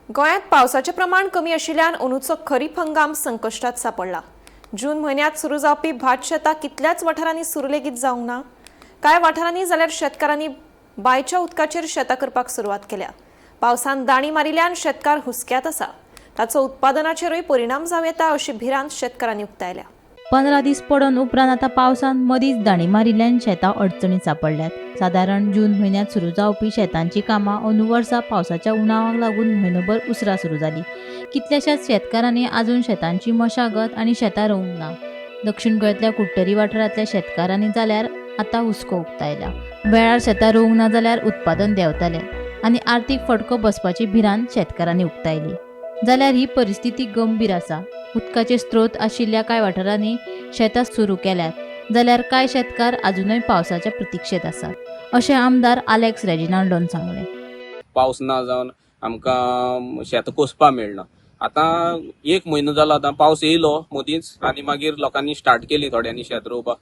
गोंयांत पावसाचें प्रमाण कमी आशिल्ल्यान अंदूचो खरीप हंगाम संकश्टात सांपडला. जून म्हयन्यांत सुरू जावपी भात शेतां कितल्याच वाठारांनी सुरू लेगीत जावंक ना. कांय वाठारांनी जाल्यार शेतकारांनी बांयच्या उदकाचेर शेतां करपाक सुरवात केल्या. पावसान दाणी मारिल्ल्यान शेतकार हुसक्यांत आसा. ताचो उत्पादनाचेरूय परिणाम जावं येता अशी भिरांत शेतकारांनी उक्तायल्या. 15 दीस पडून उपरांत आतां पावसान मदींच दाणी मारिल्ल्यान शेतां अडचणीत सांपडल्यात. सादारण जून म्हयन्यांत सुरू जावपी शेतांची कामां अंदू वर्सा पावसाच्या उणावाक लागून म्हयनोभर उसरां सुरू जाली. कितल्याशाच शेतकारांनी आजून शेतांची मशागत आनी शेतां रोवंक ना. दक्षिण गोंयांतल्या कुडटरी वाठारांतल्या शेतकारांनी जाल्यार आतां हुस्को उक्तायला. वेळार शेतां रोवंक ना जाल्यार उत्पादन देंवतलें आनी आर्थीक फटको बसपाची भिरांत शेतकारांनी उक्तायली. जाल्यार ही परिस्थिती गंभीर आसा. उदकाचे स्त्रोत आशिल्ल्या कांय वाठारांनी शेतां सुरू केल्यात जाल्यार कांय शेतकार आजुनय पावसाच्या प्रतिक्षेत आसात, अशें आमदार आलेक्स रेजिनाल्डोन सांगलें. पावस ना जावन आमकां शेत कोसपा मेळना. आतां एक म्हयनो जालो, आतां पावस येयलो मदींच आनी मागीर लोकांनी स्टार्ट केली थोड्यांनी शेत रोवपाक.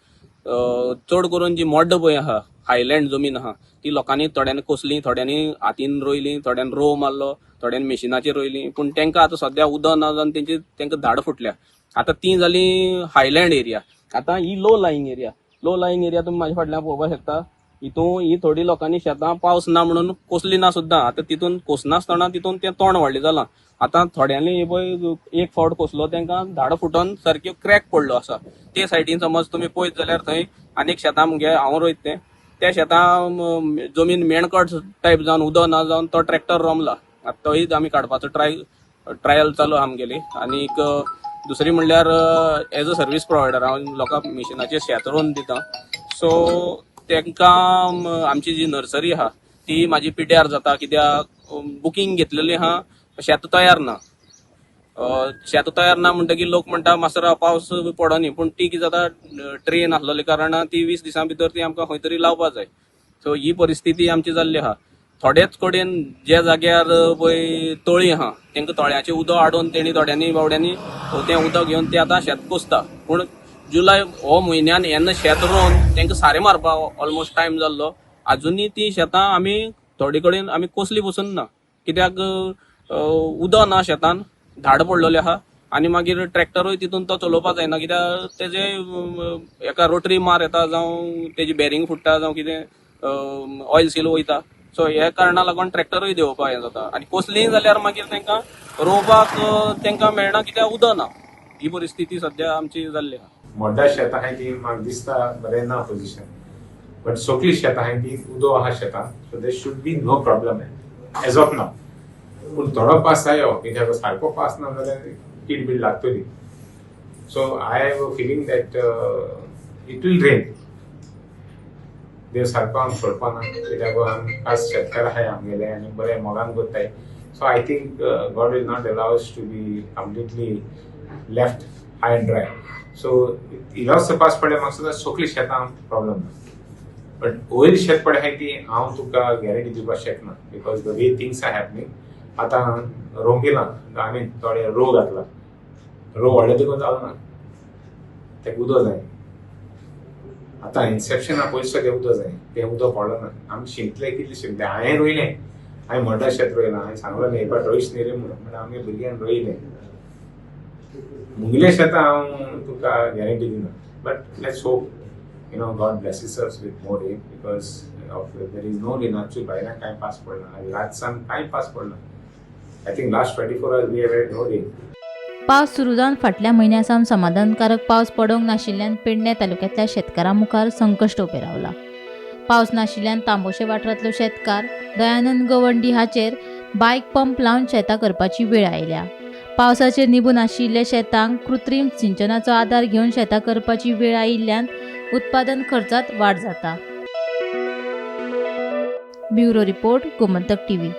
चड करून जी मोड्ड पळय आहा, हायलँड जमीन आहा, ती लोकांनी थोड्यांनी कोसली, थोड्यांनी हातीन रोयली, थोड्यांनी रोव मारलो, थोड्यांनी मेशिनाचेर रोयली. पूण तांकां आतां सद्या उदक ना जावन तेंची तांकां झाड फुटल्या. आतां ती जाली हायलँड एरिया. आतां ही low lying area. Low lying area तुमी म्हाज्या फाटल्यान पळोवपाक शकता. हितून ही थोडी लोकांनी शेतां पावस ना म्हणून कोसली ना सुद्दां. आतां तितून कोसनासतना तितून तें तण व्हडलें जालां. आतां थोड्यांनी हे पळय एक फावट कोसलो, तांकां झाड फुटोन सारके क्रॅक पडलो आसा. ते सायडीन समज तुमी पळयत जाल्यार थंय आनीक शेतां मुगे हांव रोयत तें त्या शेतां जमीन मेणकट टायप जावन उदक ना जावन तो ट्रॅक्टर रोमला. आतां तोय आमी काडपाचो ट्रायल चालू आहा आमगेली. आनीक दुसरी म्हणल्यार एज अ सर्वीस प्रोवायडर हांव लोकांक मिशिनाचेर शेत रोवन दिता. सो तांकां आमची जी नर्सरी आहा ती म्हाजी पिड्ड्यार जाता, कित्याक बुकींग घेतलेली आहा, शेत तयार ना. शेत तयार ना म्हणटकीर लोक म्हणटा मातसो राव, पावस पडोनी. पूण ती कितें जाता, ट्रेन आसलेले कारणान ती 20 दिसां भितर ती आमकां खंय तरी लावपा जाय. सो ही परिस्थिती आमची जाल्ली आहा. थोडेच कडेन ज्या जाग्यार पळय तळी आहा, तांकां तळ्याचें उदक हाडून तेणी थोड्यांनी बावड्यांनी तें उदक घेवन ते आतां शेत कोसता. पूण जुलय हो म्हयन्यान येन्ना शेत रोवन तांकां सारें मारपाक ऑलमोस्ट टायम जाल्लो. आजुनूय ती शेतां आमी थोडे कडेन आमी कोसली पसून ना, कित्याक उदक ना शेतान, झाड पडलेलें आहा. आनी मागीर ट्रॅक्टरूय तितून तो चलोवपाक जायना, कित्याक तेजे एका रोटरी मार येता, जावं तेजी बॅरींग फुट्टा, जावं कितें ऑयल सील वयता. सो ह्या कारणा लागून ट्रॅक्टरूय देंवोवपाक हें जाता. आनी कोसलीय जाल्यार मागीर तांकां रोवपाक तांकां मेळना, कित्याक उदक ना. ही परिस्थिती सद्या आमची जाल्ली आहा. मोड्डा शेतां आहाय ती म्हाका दिसता बरें ना पोझिशन, बट सोकली शेतां आहाय ती उदो आहा शेतां, so there should be no problem as of now. पूण थोडो पास जायो, कित्याक सारको पास ना जाल्यार कीड बीड लागतली. So I have a feeling that it will rain. देव सारको आमकां सोडपा ना, कित्याक आमी खास शेतकार आहाय आमगेले आनी बरे मोगान करताय. So I think God will not allow us to be completely left high and dry. So इल्लोसो पावस पडल्यार म्हाका सुद्दां सोकली शेतां प्रॉब्लम ना, बट वयर शेत पडले आहाय ती हांव तुका गॅरंटी दिवपाक शकना, because the way things are happening. आतां रोंपिलां आमी, थोडे रोव घातला, रोव व्हडले देखून जालो ना, तेका उदक जाय. आतां इन्सेप्शना पयसो ते उदक जाय, तें उदक पडलो ना. आमी शिंपले, कितले शिंपले. हांवें रोयलें, हांवें मोड्डा शेत रोयलां. हांवें सांगलें हे फावट रोयच न्ही रे म्हणून, पण आमगे भुरग्यान रोयलें. मुगले शेतां हांव तुका गॅरंटी दिना, but let's hope God blesses us with more rain, because of there is no rain. Actually भायल्यान कांय पास पडना. आनी रात सावन कांय पास पडना. I think last 24 hours we have no rain. पावस सुरू जावन फाटल्या म्हयन्या सावन समाधानकारक पावस पडोंक नाशिल्ल्यान पेडणे तालुक्यांतल्या शेतकारां मुखार संकश्ट उबें रावलां. पावस नाशिल्ल्यान तांबोशे वाठारांतलो शेतकार दयानंद गवंडी हाचेर बायक पंप लावन शेतां करपाची वेळ आयल्या. पावसाचेर निबून आशिल्ल्या शेतांक कृत्रीम सिंचनाचो आदार घेवन शेतां करपाची वेळ आयिल्ल्यान उत्पादन खर्चात वाड जाता. Bureau report, Gomantak TV.